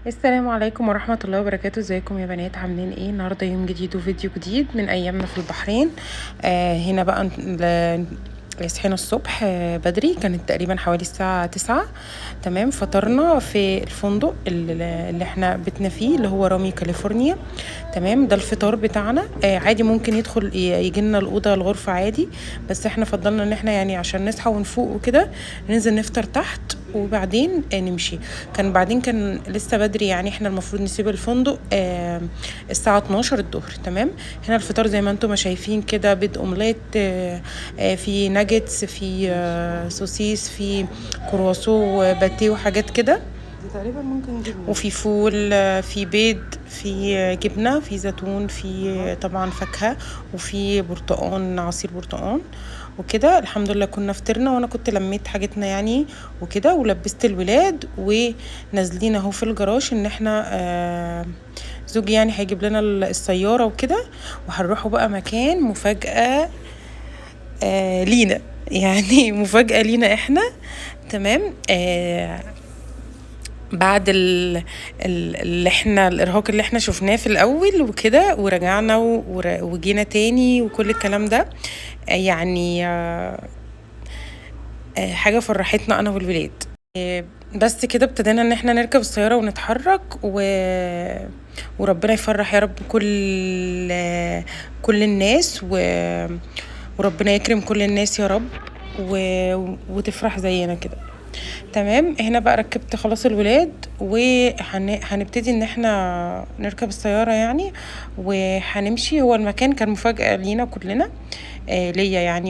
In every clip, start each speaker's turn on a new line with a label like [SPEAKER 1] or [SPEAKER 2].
[SPEAKER 1] السلام عليكم ورحمة الله وبركاته. ازيكم يا بنات، عاملين ايه؟ النهاردة يوم جديد وفيديو جديد من ايامنا في البحرين. هنا بقى صحينا الصبح بدري، كانت تقريبا حوالي الساعة 9. تمام، فطرنا في الفندق اللي احنا بيتنا فيه اللي هو رامي كاليفورنيا. تمام، ده الفطار بتاعنا. عادي ممكن يدخل يجي لنا الأوضة الغرفة عادي، بس احنا فضلنا ان احنا عشان نصحى ونفوق وكده ننزل نفطر تحت وبعدين نمشي. بعدين كان لسه بدري، احنا المفروض نسيب الفندق الساعة 12 الظهر. تمام، هنا الفطار زي ما انتم ما شايفين كده، بيض اومليت، في ناجتس، في سوسيس، في كرواسو وباتيه وحاجات كده،
[SPEAKER 2] دي تقريبا ممكن جبنة،
[SPEAKER 1] وفي فول، في بيض، في جبنة، في زيتون، في طبعا فاكهة، وفي برتقان، عصير برتقان وكده. الحمد لله كنا فطرنا، وانا كنت لميت حاجتنا وكده، ولبست الولاد ونازلين اهو في الجراج ان احنا زوجي هيجيب لنا السيارة وكده، وهنروحوا بقى مكان مفاجأة لينا مفاجأة لينا احنا. تمام، بعد الارهاق اللي احنا شفناه في الاول وكده، ورجعنا وجينا تاني وكل الكلام ده، حاجة فرحتنا انا والولاد. بس كده ابتدينا ان احنا نركب السيارة ونتحرك، وربنا يفرح يا رب كل الناس، وربنا يكرم كل الناس يا رب، وتفرح زينا كده. تمام، هنا بقى ركبت خلاص الولاد، وهنبتدي ان احنا نركب السيارة وهنمشي. هو المكان كان مفاجأة لينا كلنا، ليا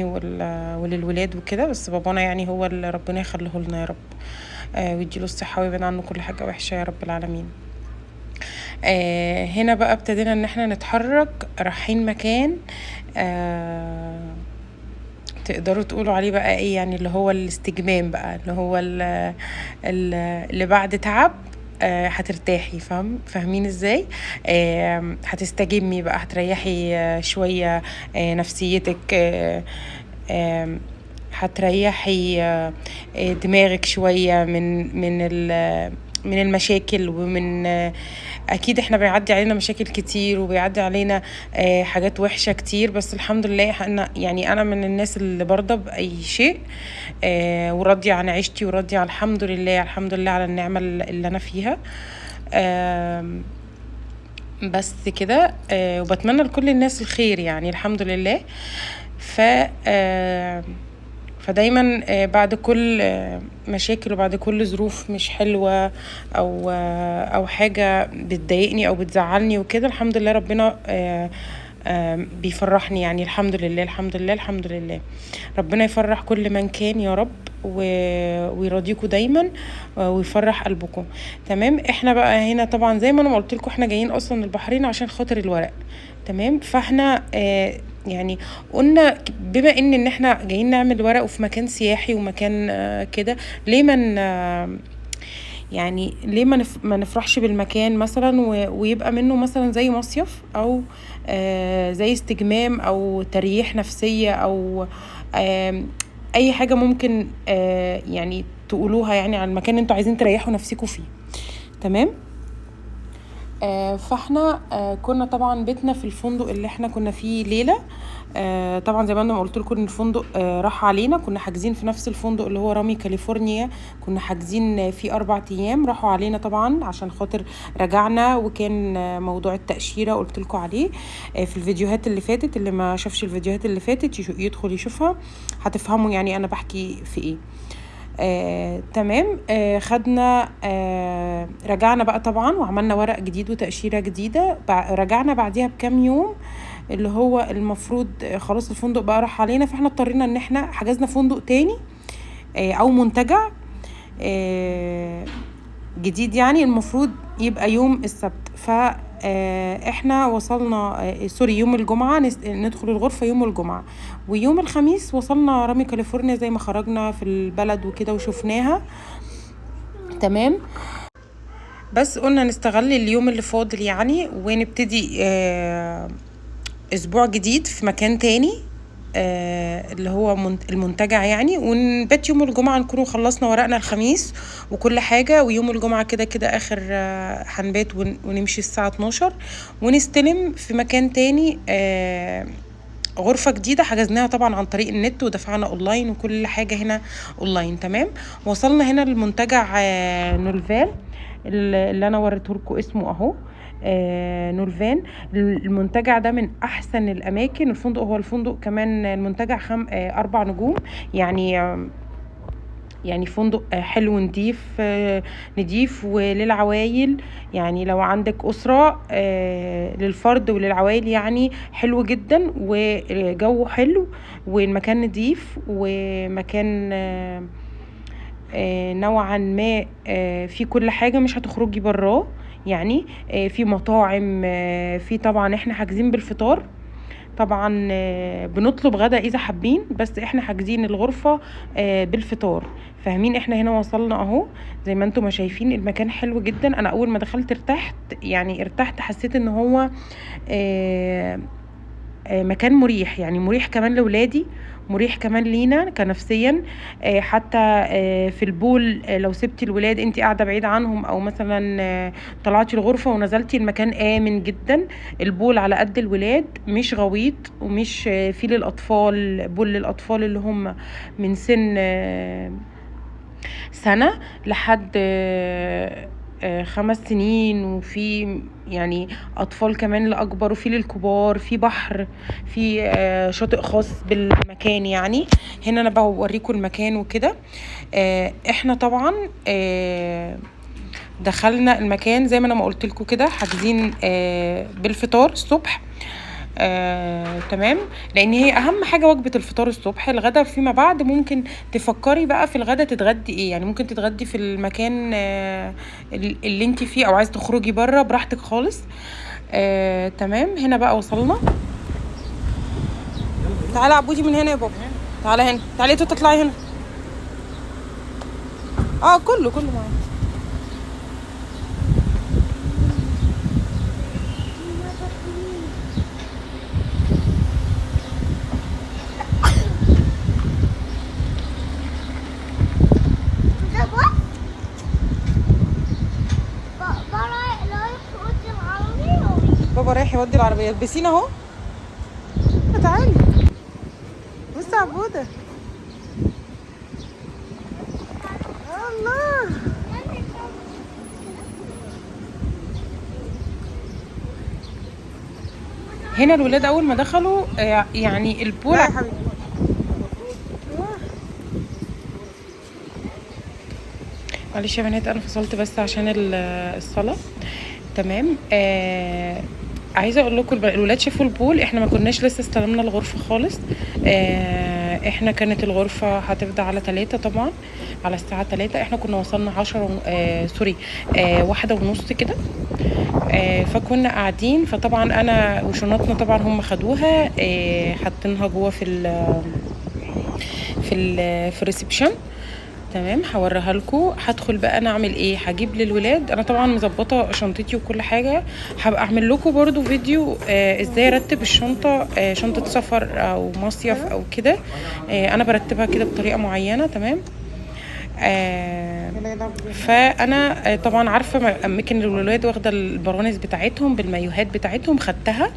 [SPEAKER 1] وللولاد وكده، بس بابانا هو اللي ربنا يخليه لنا يا رب، ويديله الصحة ويبعد عنه كل حاجة وحشة يا رب العالمين. هنا بقى ابتدينا ان احنا نتحرك، رايحين مكان، تقدروا تقولوا عليه بقى ايه، اللي هو الاستجمام بقى، اللي هو اللي بعد تعب، هترتاحي، فاهمين ازاي؟ هتستجمي بقى، هتريحي، شوية، نفسيتك، هتريحي، دماغك شوية من المشاكل ومن، اكيد احنا بيعدي علينا مشاكل كتير وبيعدي علينا، حاجات وحشة كتير، بس الحمد لله انا من الناس اللي برضى باي شيء، وراضية عن عيشتي وراضية على الحمد لله، الحمد لله على النعمة اللي انا فيها. بس كده، وبتمنى لكل الناس الخير الحمد لله. فدايما، بعد كل، مشاكل وبعد كل ظروف مش حلوة أو حاجة بتضايقني أو بتزعلني وكده، الحمد لله ربنا، بيفرحني الحمد لله، الحمد لله، الحمد لله. ربنا يفرح كل من كان يا رب، ويرضيكوا دايما، ويفرح قلبكم. تمام، احنا بقى هنا طبعا زي ما انا ما قلت لكم احنا جايين اصلا البحرين عشان خاطر الورق. تمام، فاحنا، قلنا بما ان احنا جايين نعمل ورق وفي مكان سياحي ومكان، كده، ليه ما يعني ليه ما ما نفرحش بالمكان مثلا، ويبقى منه مثلا زي مصيف او، زي استجمام او تريح نفسية او، اي حاجة ممكن، تقولوها على المكان اللي انتوا عايزين تريحوا نفسكم فيه. تمام، فاحنا، كنا طبعا بيتنا في الفندق اللي احنا كنا فيه ليلة. طبعا زي ما انا قلت لكم ان الفندق، راح علينا، كنا حاجزين في نفس الفندق اللي هو رامي كاليفورنيا، كنا حاجزين فيه 4 ايام، راحوا علينا طبعا عشان خاطر رجعنا، وكان، موضوع التأشيرة قلت لكم عليه، في الفيديوهات اللي فاتت. اللي ما شافش الفيديوهات اللي فاتت يدخل يشوفها، هتفهموا انا بحكي في ايه. تمام، رجعنا بقى طبعا وعملنا ورق جديد وتأشيرة جديدة. رجعنا بعديها بكام يوم اللي هو المفروض، خلاص الفندق بقى راح علينا، فاحنا اضطرينا ان احنا حجزنا فندق تاني، او منتجع، جديد، المفروض يبقى يوم السبت. احنا وصلنا، سوري، يوم الجمعة، ندخل الغرفة يوم الجمعة، ويوم الخميس وصلنا رامي كاليفورنيا زي ما خرجنا في البلد وكده وشفناها. تمام، بس قلنا نستغل اليوم اللي فاضل ونبتدي، اسبوع جديد في مكان تاني. اللي هو المنتجع يعني، ونبات يوم الجمعة، نكونوا خلصنا ورقنا الخميس وكل حاجة، ويوم الجمعة كده كده اخر هنبات ونمشي الساعة 12، ونستلم في مكان تاني غرفة جديدة حجزناها طبعا عن طريق النت ودفعنا اونلاين وكل حاجة هنا اونلاين. تمام. وصلنا هنا للمنتجع نولفان اللي انا وريته لكم اسمه اهو، نولفان. المنتجع ده من احسن الاماكن. الفندق هو الفندق كمان المنتجع 4 نجوم، يعني فندق حلو نضيف وللعوايل، يعني لو عندك أسرة للفرد وللعوايل يعني حلو جدا، وجو حلو والمكان نضيف، ومكان نوعا ما في كل حاجة، مش هتخرجي براه يعني، في مطاعم، في طبعا احنا حاجزين بالفطار، طبعا بنطلب غدا اذا حابين، بس احنا حاجزين الغرفة بالفطار، فاهمين. احنا هنا وصلنا اهو زي ما انتم ما شايفين، المكان حلو جدا. انا اول ما دخلت ارتحت، يعني ارتحت، حسيت ان هو مكان مريح، يعني مريح كمان لولادي، مريح كمان لينا كنفسيا، حتى في البول، لو سبتي الولاد انت قاعدة بعيد عنهم، او مثلا طلعتي الغرفة ونزلتي، المكان امن جدا. البول على قد الولاد، مش غويط، ومش في للاطفال، بول للاطفال اللي هم من سن سنة لحد 5 سنين، وفي يعني اطفال كمان لاكبر، وفي للكبار، في بحر، في شاطئ خاص بالمكان. يعني هنا انا بوريكم المكان وكده. احنا طبعا دخلنا المكان زي ما انا ما قلت لكم كده، حاجزين بالفطار الصبح، تمام، لان هي اهم حاجة وجبة الفطار الصبح. الغدا فيما بعد ممكن تفكري بقى في الغدا تتغدي ايه، يعني ممكن تتغدي في المكان اللي انت فيه، او عايزه تخرجي بره براحتك خالص. تمام. هنا بقى وصلنا. تعالى عبودي من هنا يا بابا، تعالى هنا، تعالي انتوا تطلعي هنا. كله معايا. بابا رايح يودي العربية، البسين اهو. تعالي بصي يا عبودة، الله. هنا الولاد اول ما دخلوا يعني البول يا حبيبي. معلش يا بنات انا فصلت بس عشان الصلاة. تمام. عايزه اقول لكم الولاد شافوا البول، احنا ما كناش لسه استلمنا الغرفة خالص. احنا كانت الغرفة هتفضى على 3، طبعا على الساعة 3، احنا كنا وصلنا 1:30 كده. فكنا قاعدين، فطبعا انا وشنطنا طبعا هم خدوها، حاطينها جوه في ال في ال في ال reception. تمام، هوريها لكم. هدخل بقى انا اعمل ايه، هجيب للولاد، انا طبعا مظبطه شنطتي وكل حاجة، هبقى اعمل لكم برضو فيديو ازاي ارتب الشنطة، شنطه سفر او مصيف او كده. انا برتبها كده بطريقة معينة. تمام. فانا طبعا عارفه اماكن الولاد، واخده البرانس بتاعتهم بالمايوهات بتاعتهم، خدتها.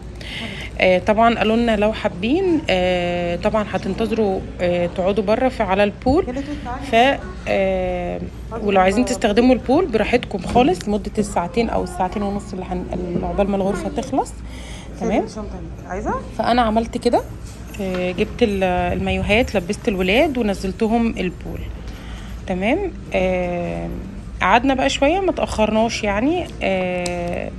[SPEAKER 1] طبعا قالوا لنا لو حابين طبعا هتنتظروا تقعدوا بره على ال pool، ف ولو عايزين تستخدموا ال pool براحتكم خالص لمدة الساعتين او الساعتين ونص اللي عقبال ما الغرفة تخلص. تمام. فانا عملت كده، جبت المايوهات، لبست الولاد ونزلتهم ال pool. تمام. قعدنا بقى شوية، ما تاخرناش يعني،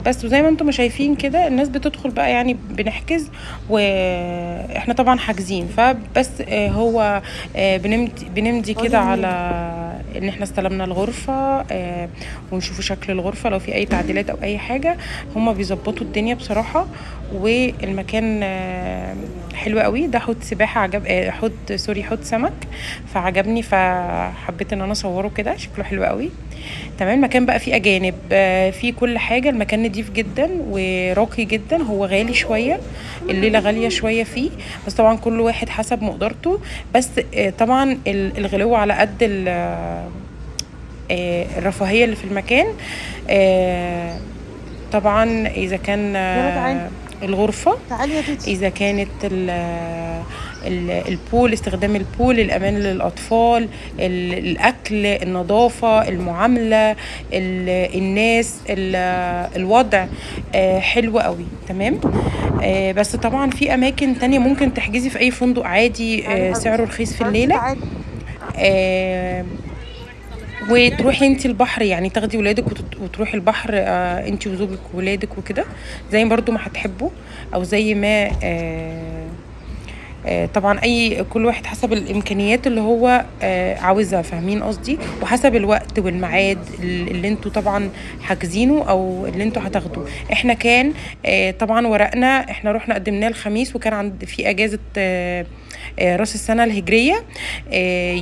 [SPEAKER 1] بس وزي ما انتم شايفين كده الناس بتدخل بقى، يعني بنحجز واحنا طبعا حاجزين، فبس هو بنمضي كده على ان احنا استلمنا الغرفة، ونشوفوا شكل الغرفة لو في اي تعديلات او اي حاجة. هما بيظبطوا الدنيا بصراحة، والمكان حلو قوي. ده حوض سباحة عجب، حوض sorry حوض سمك، فعجبني فحبيت ان انا اصوره كده، شكله حلو قوي. تمام. المكان بقى فيه اجانب، فيه كل حاجة، المكان نضيف جدا وراقي جدا. هو غالي شوية، الليلة غالية شوية فيه، بس طبعا كل واحد حسب مقدرته. بس طبعا الغلو على قد الرفاهية اللي في المكان. طبعا اذا كان
[SPEAKER 2] يلا تعالي.
[SPEAKER 1] الغرفة،
[SPEAKER 2] تعالي يا تيتي.
[SPEAKER 1] اذا كانت ال pool، استخدام ال pool، الامان للاطفال، الاكل، النظافة، المعاملة، الناس، الوضع، حلو قوي. تمام. بس طبعا في اماكن تانية ممكن تحجزي في اي فندق عادي،
[SPEAKER 2] تعالي يا
[SPEAKER 1] سعره
[SPEAKER 2] حبيبتي.
[SPEAKER 1] رخيص في
[SPEAKER 2] حبيبتي
[SPEAKER 1] الليلة.
[SPEAKER 2] تعالي.
[SPEAKER 1] وتروحي انتي البحر، يعني تاخدي ولادك وتروحي البحر، انتي وزوجك وولادك وكده، زي برضو ما هتحبوا، او زي ما طبعا اي كل واحد حسب الامكانيات اللي هو عاوزها، فاهمين قصدي، وحسب الوقت والميعاد اللي انتوا طبعا حاجزينه او اللي انتوا هتاخدوه. احنا كان طبعا ورقنا احنا رحنا قدمناه الخميس، وكان عند في اجازه راس السنة الهجرية،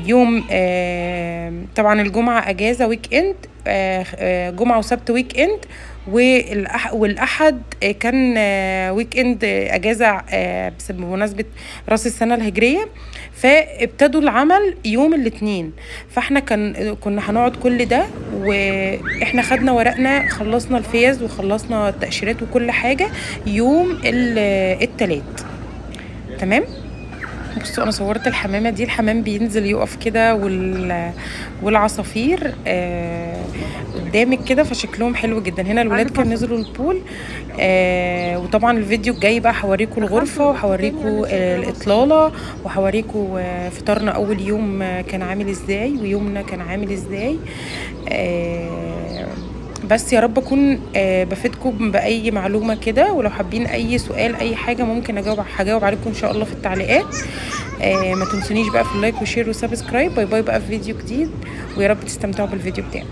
[SPEAKER 1] يوم طبعا الجمعة اجازه weekend، جمعه وسبت weekend، والاحد كان weekend، اجازه بمناسبة راس السنة الهجرية. فابتدوا العمل يوم الاثنين، فاحنا كنا هنقعد كل ده، واحنا خدنا ورقنا، خلصنا الفيز وخلصنا التاشيرات وكل حاجة يوم التلات. تمام. بصوا انا صورت الحمامة دي، الحمام بينزل يقف كده والعصافير قدامك كده، فشكلهم حلو جدا. هنا الولاد كانوا نزلوا ال pool، وطبعا الفيديو الجاي بقى هوريكم الغرفة وهوريكم الاطلاله وهوريكم فطارنا اول يوم كان عامل ازاي ويومنا كان عامل ازاي. بس يا رب اكون بفيدكم باي معلومة كده، ولو حابين اي سؤال اي حاجة ممكن هجاوب عليكم ان شاء الله في التعليقات. ما تنسونيش بقى في ال like و share و subscribe. bye bye بقى في فيديو جديد، ويا رب تستمتعوا بالفيديو بتاعي.